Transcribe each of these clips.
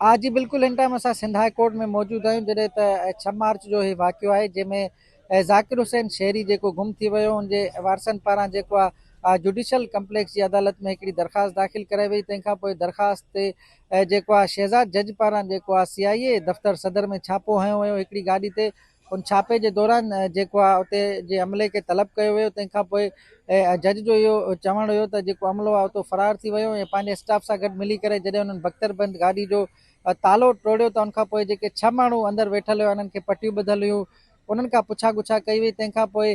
آ جي بلڪل هن ٽائيم اسان سنڌ هاء ڪورٽ ۾ موجود آهيون جڏهن ته ڇهه مارچ جو هي واقعو آهي جنهن ۾ ذاڪر حسين شهري جيڪو گم ٿي ويو ان جي وارثن پاران جيڪو آ جوڊيشل ڪمپليڪس جي عدالت ۾ هڪڙي درخواست داخل ڪرائي وئي تنهن کان پوء درخواست تي جيڪو آ شهزاد جج پاران جيڪو آ سي آء اي دفتر صدر ۾ ڇاپو هنيو ويو هڪڙي گاڏي تي ان ڇاپي جي دوران جيڪو آ اتي جي عملي کي طلب ڪيو ويو تنهن کان پوء جج جو اهو چوڻ هيو ته جيڪو عملو آ اتو فرار ٿي ويو ۽ پنهنجي اسٽاف سان گڏ ملي ڪري جڏهن انهن بڪتر بند گاڏي جو تالو ٽوڙيو ته ان کان پوء جيڪي ڇهه ماڻهو اندر ويٺل هيا انهن کي پٽيون ٻڌل هيون انهن کان پڇا ڳڇا ڪئي وئي تنهن کان پوء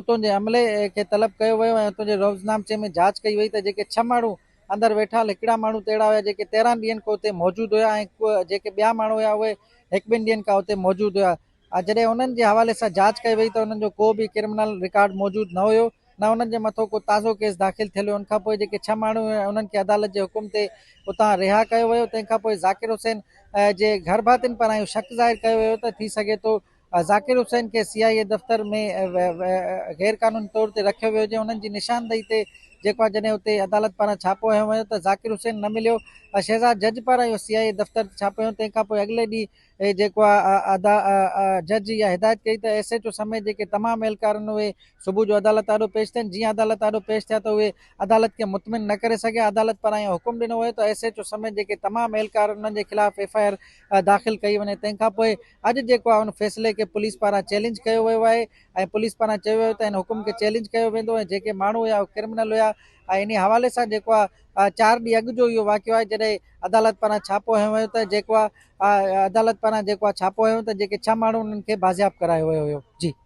اتون جي عملي کي طلب ڪيو ويو ۽ اتون جي روزنامچي ۾ جاچ ڪئي وئي ته جيڪي ڇهه ماڻهو اندر ويٺل هڪڙا ماڻهو ته اهڙا هيا جيڪي 13 ڏينهن کان اتي موجود هيا ۽ جيڪي ٻيا ماڻهو هيا اهي هڪ ٻن ڏينهن کان اتي موجود هيا جڏهن انهن جي حوالي سان جاچ ڪئي وئي ته انهن جو ڪو به ڪرمنل رڪارڊ موجود نه هيو نه انهن جي مٿو ڪو تازو ڪيس داخل ٿيل هيو ان کان پوء جيڪي ڇهه ماڻهو هيا انهن کي عدالت جي حڪم تي اتان رها ڪيو ويو تنهن کان پوء ذاڪر حسين جي گهرڀاتين پاران اهو شڪ ظاهر ڪيو ويو ته ٿي سگهي ٿو ذاڪر حسين کي سي آء اي دفتر ۾ غير قانوني طور تي رکيو ويو هجي انهن جي نشاندهي تي جيڪو آهي جڏهن اتي عدالت پاران ڇاپو هنيو ويو ته ذاڪر حسين نه مليو شهزاد جج پاران اهو سي آء اي دفتر تي ڇاپو هنيو تنهن کان پوء اڳلي ڏينهن جيڪو آهي جج اها هدايت ڪئي ته ايس ايچ او سميت جيڪي تمام اهلڪار آهن اهي صبح جو عدالت آڏو پيش ٿين جيئن عدالت آڏو پيش ٿيا ته اهي عدالت کي مطمئن نه ڪري سگهيا عدالت پاران اهو حڪم ڏنو ويو ته ايس ايچ او سميت جيڪي تمام اهلڪار آهن انهن جي خلاف ايف I R داخل ڪئي وڃي تنهن کان پوء اڄ جيڪو آهي ان فيصلي کي پوليس پاران چئلينج ڪيو ويو آهي ۽ پوليس پاران چيو ويو ته ان حڪم کي چئلينج ڪيو ويندو ۽ جيڪي ماڻهو هيا اهي ڪرمنل هيا ۽ انهي حوالي سان جيڪو آهي چار ڏينهن اڳ جو اهو واقعو آهي جڏهن عدالت پاران ڇاپو هنيو ويو ته جيڪو آهي عدالت پاران جيڪو آهي ڇاپو هنيو ته جيڪي ڇهه ماڻهو انهن کي بازياب ڪرايو ويو هيو جي.